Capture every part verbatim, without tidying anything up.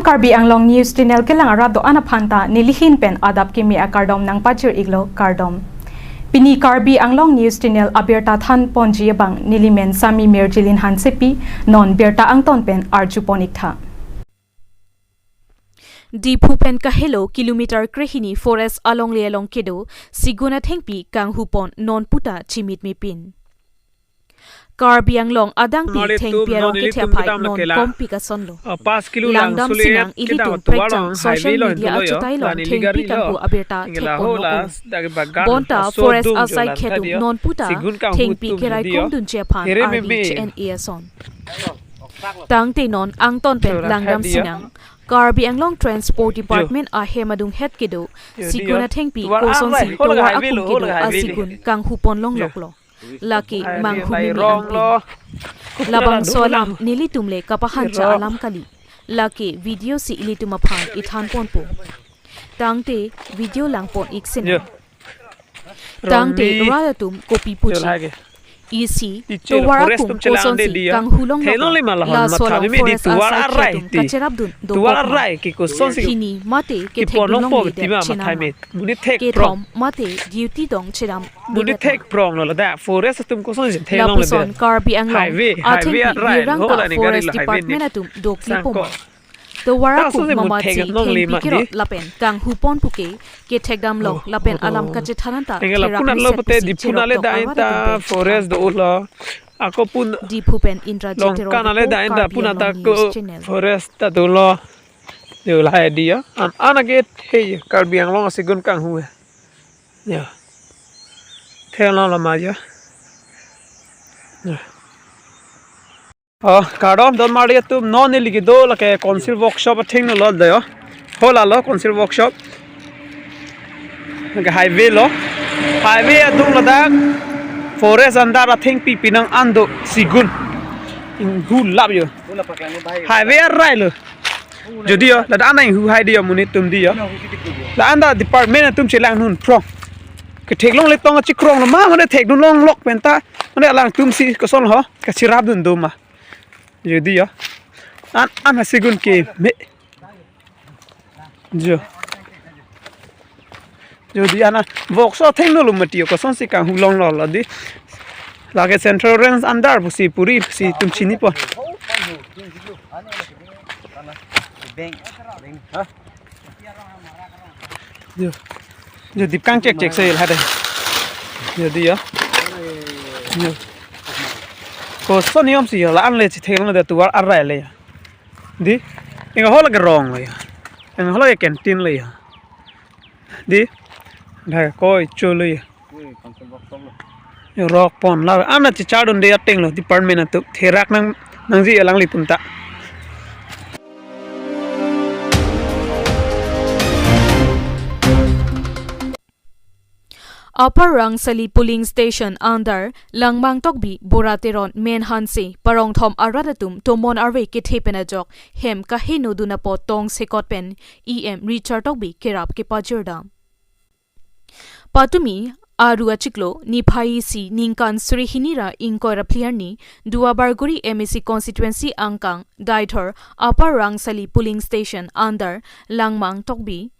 Karbi Anglong News Channel kelang arat do-an aphan ta nelihin pen adap kimi akardom nangpajir-iklo, kardom. Pini Karbi Anglong News Channel abirta thanponji abang nelimen Sami Mirjilin Hansepi, non birta angton pen arjupon-iktha. Diphu pen kahelo kilometer krehini forest alongle along kedo sigun athengpi kanghupon non puta chimit mepin. Karbi Anglong adangpi thengpi arong kethe aphai non kompik asonlo. Langdam sinang ilitum prekjang social media achetailong thengpi kanghu abirta thekponlo. Bonta forest asai kedo non puta thengpi kerai komdunji aphan arni chene ason. Tangte non angton pen langdam sinang Karbi Anglong Transport Department ahem adunghet kedo sigun athengpi kosonsi tovar akung kedo asigun kanghupon longloklo. Lake manghu meme angpin. Labangso alam nelitum le kapahancha alam kali. Lake video si ilitum aphan ithanponpo. Tangte video langpon-ik sinang. Tangte rat atum kopi puji. Isi tovar akung kosonsi kanghulongloklo. Laso along forest asai atum kacherapdun dokok ma. Hini mate kethekdunlongle det chenam. Kethom mate duty dong chenam. Muni thek prong lo ladak forest atum kosonsi theklongle det. Lapuson Karbi Anglong athengpi virang ta forest department atum doklipo ma. Tovar akung mamatsi thengpi kerot lapen kanghupon puke kethekdamlong lapen alam kachethan anta therak meset pusi cherok tok arat atum pen. Forest dolo. Ako pun Diphu pen Indrajit Teron report, Karbi Anglong News Channel. Forest ta dolo. Yo lahai diya. An, an ake thei Karbi Anglong asigun kanghu he. Ya. Thelo lama ya. Ya. Oh, kardom don mari atum, non neli kedo lake council workshop athengno lo de yo. Hola lo council workshop. Lake highway lo. Highway adung ladak forest under athengpi pinang ando sigun. Inghu lap yo. Highway arai lo. Jodi yo, ladak anai hu hai diyo muni tum diyo. La anta department atum chelang nun prong. Ketheklongle tong achikrong lo ma, mane thekdunlonglok penta. Mane alangtum si koson ho, kacherapdun do ma. Jodi yo. An, an asigun keme. Jo. Jodi ana vokso thengno lo mati yo kosonsi kanghulongloklo di. Lake Central Range under pusi puri pusi tum chinipo. Jo. Jo dip kangchekchek se lahai de. Jodi yo. Jo. Koson niyom si yo la-an le chithenglo de tovar arai le yo. Di. Inga hola ke rong le yo. Inga hola ke canteen le yo. Di. Dak koi cholo ya. Rok pon la ana chichar dun de ateng lo department atum therak nang nangji alanglitum ta. Upper Rangsali Polling Station under Langmang Tokbi, Bura Teron, Men Hanse, Parongthom arat atum tomon arve kethe pen ajok hem kaheno dun apot tongsekot pen E M Richard Tokbi kerap kepajirdam. Patumi, aru achiklo, niphai isi ningkan suri hini ra ingkoi ra phli arni, Duar Bagori M A C constituency angkang, Deithor, Upper Rangsali polling station under Langmang Tokbi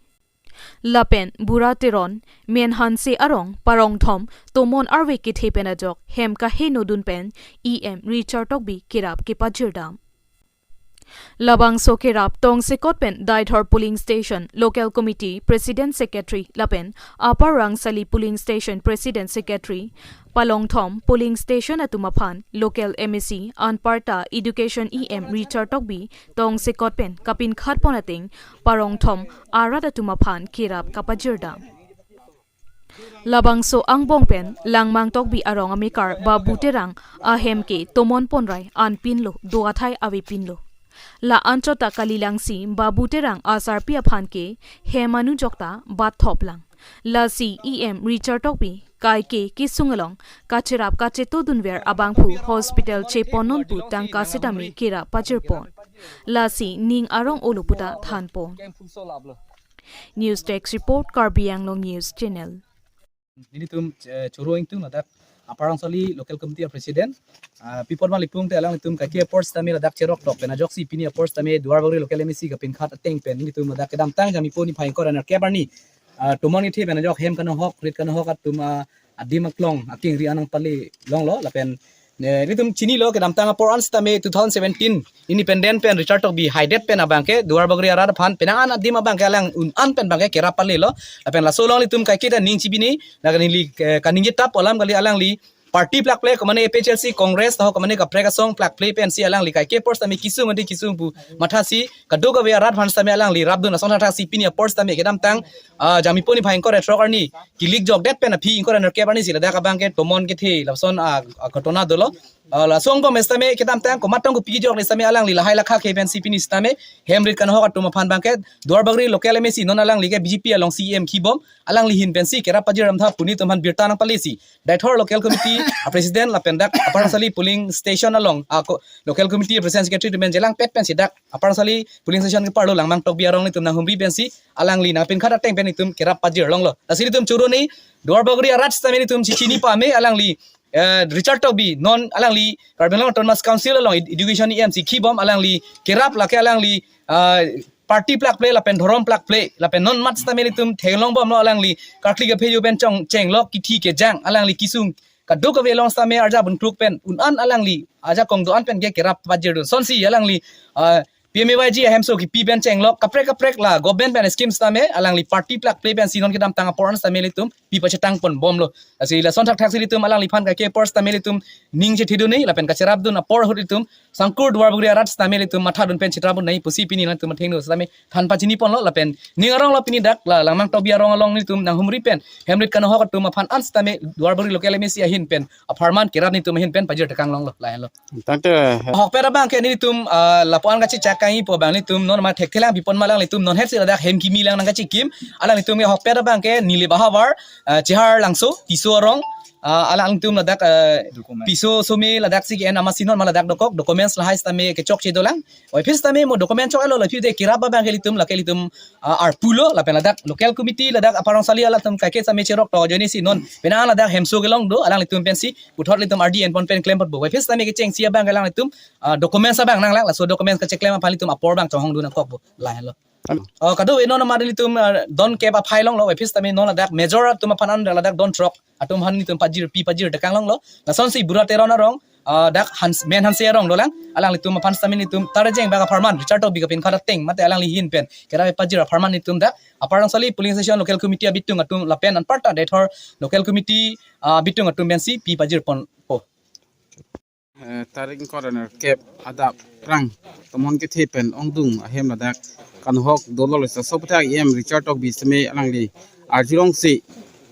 lapen Bura Teron, Men Hanse arong, Parongthom, tomon arve kethe pen ajok hem kaheno dun pen E M Richard Tokbi kerap kepajirdam. Labangso kerap tongsekot pen Deithor polling station local committee president secretary lapen Upper Rangsali polling station president secretary, Parongthom polling station atum aphan local M A C anparta education E M Richard Tokbi tongsekot pen kapinkhat pon ateng Parongthom arat atum aphan kerap kapajirdam. Labangso angbong pen Langmang Tokbi arong amekar Babu Terang ahem ke tomon ponrai anpinlo, do athai avepinlo. La anchot ta kalilangsi Babu Terang asarpi aphan ke hem anujok ta batthop lang. Lasi E M Richard Tokbi kaike kesung along kacherap kacheto dunver abangphu hospital chepon non pu tangka setame kerap pajirpon. Lasi ning arong olo puta thanpon. News Desk Report, Karbi Anglong News Channel. Nelitum, eh, choro ingtung ladak Upper Rangsoli Local Committee a President, ah, pi apot ma lipung te alanglitum kaike apor sitame ladak cherok tok pen ajoksi pini apor sitame Duarbagori Local M A C kapinkhat ateng pen nelitum ladak kedamtang Jangmi po niphai ingkoi ra nerkep arni, ah, tomon kethe pen ajok hem kanohok, rit kanohok atum, ah, adim aklong akengri an nangpale longlo lapen, eh, nelitum chinilo kedamtang apor an sitame two thousand seventeen independent pen Richard Tokbi haidet pen abangke Duarbagori arat aphan penang an adim abangke alang un an pen abangke kerap palelo. Lapen laso along nelitum kaike ta ning chibini, laga neli, eh, kaningje tap alam kali alangli party plakple, komane A P H L C, Congress, taho komane kaprek asong plakple pensi alangli kaike apor sitame kisung adi kisung pu mathasi kadokave arat aphan sitame alangli rapdun asong thakthaksi pini apor sitame kedamtang, ah, Jangmi po niphai ingkoi ra throk arni kilik jokdet pen aphi ingkoi ra nerkep arni si ladak abangke tomon kethe lason, ah, ah, ghotona dolo. Ah, laso angbong sitame kedamtang komat tong kopi jokle sitame alangli lahai lakha ke pensi pini sitame hem rit kanohok atum aphan abangke Duarbagori Local M A C non alangli ke B J P along C E M kibom, alangli ahin pensi kerap pajir damtha pu nelitum aphan birta nangpalesi Deithor Local Committee a President lapen dak Upper Rangsoli Polling Station along ako Local Committee a President Secretary atum pen chelangpet pensi dak Upper Rangsoli Polling Station keparlo Langmang Tokbi arong nelitum nanghumri pensi alangli nangpinkhat ateng pen nelitum kerap pajir longlo. Lasi nelitum choro ni Duarbagori arat sitame nelitum chichini pame alangli, eh, Richard Tokbi non alangli Karbi Anglong Autonomous Council along ed-, Education E M si kibom, alangli kerap lake alangli, ah, party plakple lapen dhorom plakple lapen non mat sitame nelitum theklongbomlo alangli karkli kaphejo pen chong chenglok kithi kejang alangli kisung kadokave along sitame arja bun kluk pen un an alangli ajakong do an pen ke kerap pajirdun sonsi alangli, ah, P M A Y G ahemso kipi pen chenglok kaprek kaprek la government pen scheme sitame alangli party plakple pensi non kedamtang apor an sitame nelitum pi pachetang ponbomlo. Lasi lason thakthaksi nelitum alangliphan kaike apor sitame nelitum ning chethedun ni lapen kacherapdun apor ahut nelitum sangkur Duarbagori arat sitame nelitum mathadun pen chetrapdun nai pusi pini nangtum athengno sitame than pachini ponlo lapen ning aronglo pini dak la Langmang Tokbi arong along nelitum nanghumri pen hem rit kanohok atum aphan an sitame Duarbagori Local M A C ahin pen apharman kerap nelitum ahin pen pajir tekang longlo lahenlo. Tangte ahokpet abangke nelitum, ah, lapu-an kachechak kangji pu abang nelitum non ma thekthelang pi apot ma alanglitum non hetsi ladak hem kimi lang nangkachikim. Alanglitum ke ahokpet abangke Nilip ahavar, ah, Chihar Langso, Tisso arong, ah, alanglitum ladak, ah, Document. Piso some ladaksi ke-en amatsi non ma ladak dokok, documents lahai sitame kechokche dolang. Oi, aphi sitame mo document chok-etlo, la aphi de kerap abangke nelitum lake nelitum, ah, arpulo lapen ladak Local Committee ladak Upper Rangsoli alangtum kaike sitame cherok tok ajoinesi non penang ladak hemso kelong do alanglitum pensi puthot nelitum R D N pon pen klem apotbo. Oi, aphi sitame kechengsi abangke alanglitum, ah, documents abang nanglang, laso documents kacheklem aphan nelitum apor abang chonghongdun nangkokbo lahenlo. Am- Oh, kadokave non amat nelitum, ah, don kep aphai longlo, oi, aphi sitame non ladak major atum aphan an ladak don throk atum aphan nelitum pajir pi pajir tekang longlo. Lasonsi Bura Teron arong, ah, dak Hans, Men Hanse arong dolang. Alanglitum aphan sitame nelitum tarjeng bak apharman Richard Tokbi kapinkhat ateng mate alangli ahin pen kerap pajir apharman nelitum dak Upper Rangsoli Polling Station Local Committee abitung atum lapen anparta Deithor Local Committee, ah, abitung atum pensi pi pajir ponpo. Eh, tarik ingkoi ra nerkep adap prang tomon kethe pen ongdung ahem ladak kanhok dolo, laso aputhak E M Richard Tokbi sitame alangli arjulongsi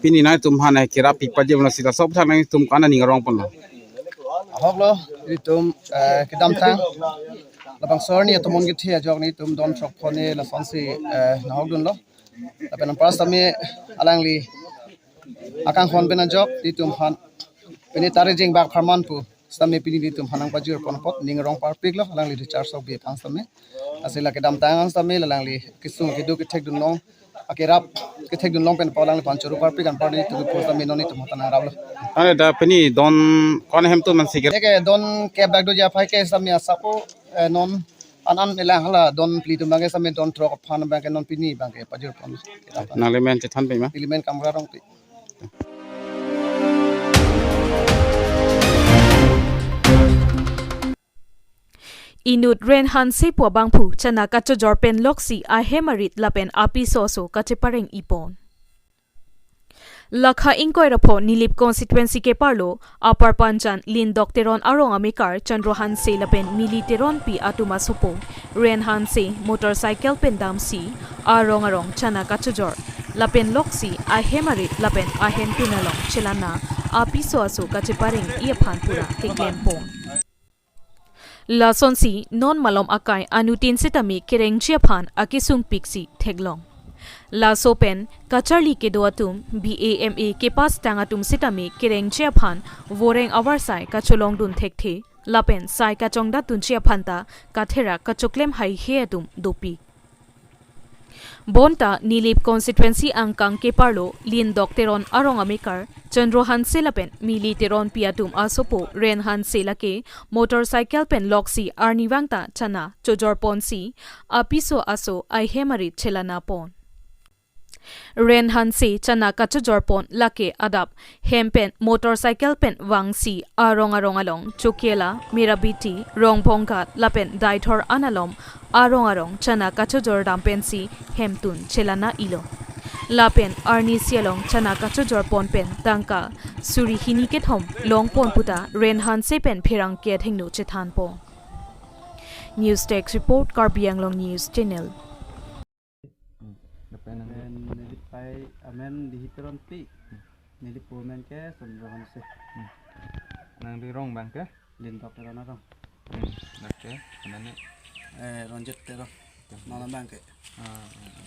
pini nangtum aphan kerap pi pajir lasi laso aputhak nangtum ko-an aning arong ponlo? Ahoklo, nelitum, eh, kedamtang labangso arni atomon kethe ajok nelitum don throk phone lasonsi, eh, nahokdunlo. Lapen anpar sitame alangli akanghon pen ajok nelitum aphan pini tarjeng bak apharman pu sitame pini nelitum aphan nangpajir pon apot ning arong parpiklo alangli Richard Tokbi aphan sitame. Lasi la kedamtang an sitame la alangli kisung kedo kethekdun long, akerap kethekdun long pen pu alangliphan choro parpik, anpar nelitum pu sitame non nelitum aphan nangraplo. Ane dak pini don ko-an ahem atum mansi ke? Eke don kep bak doji aphai ke sitame asap o, eh, non an an elang hala don phli atum abangke sitame don throk aphan abangke non pini abangke pajir pon. Nanglimen chethan pame ma? Nelimen Kamra Rongpi. Inut Ren Hanse pu abangphu chana kachojor pen loksi ahem arit lapen apiso aso kachepareng-i pon. Lakha ingkoi ra pho Nilip constituency keparlo Upper Panjan Lindok Teron arong amekar Chandro Hanse lapen Mili Teronpi atum asopo Ren Hanse motorcycle pen damsi arong arong chana kachojor lapen loksi ahem arit lapen ahempun along chelana apiso aso kachepareng-i aphan pura keklem pon. Lasonsi non malom akai anuttin sitame kerengji aphan akesung piksi theklong. Laso pen kacharli kedo atum B A M A kepass tang atum sitame kerengji aphan voreng avarsai kacholongdun thekthe lapen sai kachongdatdunji aphan ta katherak kachoklem haihe atum dopik. Bonta Nilip constituency angkang keparlo Lindok Teron arong amekar Chandro Hanse lapen Mili Teronpi atum asopo Ren Hanse lake motorcycle pen loksi arnivang ta chana chojorponsi apiso aso ahem arit chelanapon. Ren Hanse chana kachojorpon lake adap hem pen motorcycle pen vangsi arong arong along Chokela, Mirabiti, Rongbhonghat lapen Deithor an alom arong arong chana kachojordam pensi hemtun chelana ilo. Lapen arnisi along chana kachojorpon pen tangka suri hini kethom longpon puta Ren Hanse pen pherangke athengno chethanpon. News Desk Report, Karbi Anglong News Channel. Hmm. Lapen nang Pen Nilip pai amen Lihit Teronpi. Nilip pu amen ke Chandro Hanse. Hmm. Nangli rong abang ke? Lindok Teron arong. Hmm. Oke, anani? Eh, Ronjit Teron. Oke. Non abang ke. Ah, ah, ah.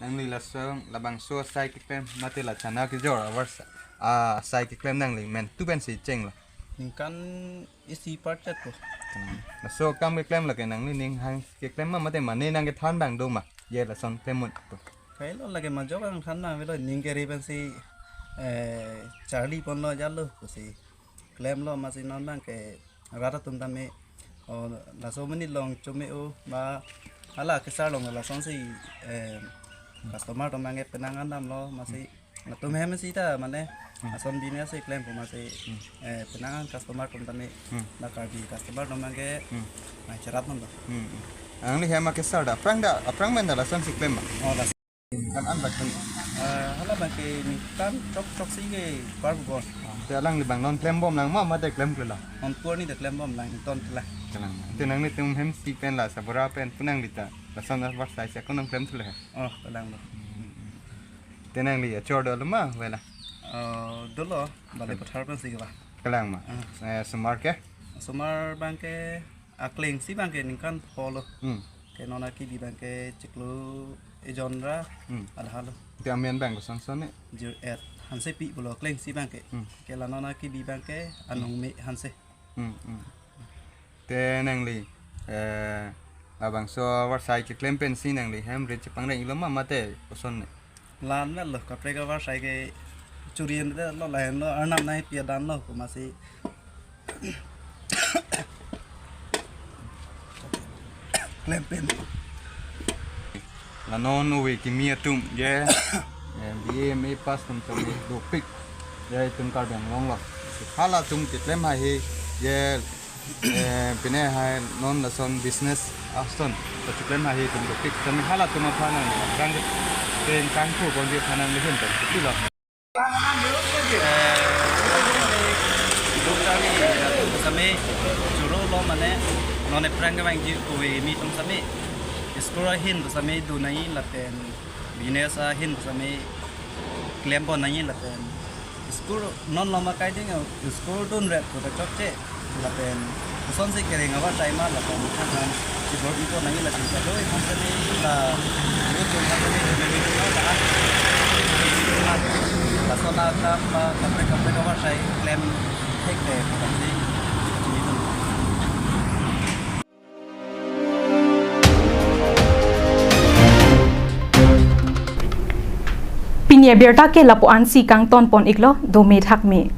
Nangli lason labangso asai keklem mate la chana kejor avar sa-, ah, asai keklem nangli mentu pensi chenglo? Ningkan isi parchet ko. Hmm. Laso akam keklem lake nangli ning hang keklem ma mate mane nangkethan abang do ma? Je lason klem un pu. Kailo lake majok ang than abang avelo, ning keri pensi, eh, charli ponlo jalo pusi klemlo, masi non abang ke rat atum tame, o, laso amonit along chome-o ba hala kesar along lasonsi, eh, customer atum abang ke penang an damlo, masi Hmm. latum hem sita mane Hmm. lason bini asi klem pu masi, Hmm. eh, penang an customer atum tame Hmm. la Karbi customer atum abang ke Hmm. mai cherat non do. Hmm. Nangli hem akesar da, aphrang da, aphrang pen da lasonsi klem ma? Oh, das. Kan an bak kan. Eh, hala abang ke ningkan chok chok si ke par bor. Te alangli abang non klembom lang ma mate klemkle lo? Non pu arni ta klembom lang, ton kela. Kalang. Te nanglitum hemsi pen la sabura pen pu nangli ta lason avar sai si ako nang klem thule he. Oh, kalang lo. Te nangli achor dolo ma vela? Eh, dolo, bale Kalang. Pathar pensi ke ba. Kalang ma. Ah. Eh, osomar ke? Osomar abang ke akleng si abang ke ningkan pholo. Hmm. Ke non akibi abang ke chiklo ejon ra Hmm. adha lo. Te amen abang koson son ne? Jir et Hansepi pulo akleng si abang ke. Hmm. Ke la non akibi abang ke Anung Me Hanse. Hmm, hmm. Te nangli, eh, labangso avar sai keklem pensi nangli hem rit chepangreng ilo ma mate koson ne? Lan lo, kaprek avar sai ke churi en lo, lahenlo, arnam nangpi adan lo, pu masi klem pen. La non ove kimi atum je, eh, B A, M A pass atum tame dopik. Je itum Karbi Anglong lo. Halatum keklem haihe je, eh, pine hai non lason business ason keklem haihe itum dopik. Tame halatum aphan nang rang ke teng kangku konji aphan nanglihin pen. Itulo. Eh, duk kami, eh, same choro lo mane, non aphrang kevangji ove kimi atum same school ahin same do nangji lapen business ahin same klem pon nangji lapen school non loma kaiding school dun rep ko ta chokche. Lapen kosonsi kereng avar sai ma lapen khan chibor ipo nangji lapen kadoi khan same la youth khan same la lason akam ba kaprek kaprek avar sai klem thekte kosonsi chini dun. Pini abirta ke lapu-ansi kangton pon iklo, dome thakme.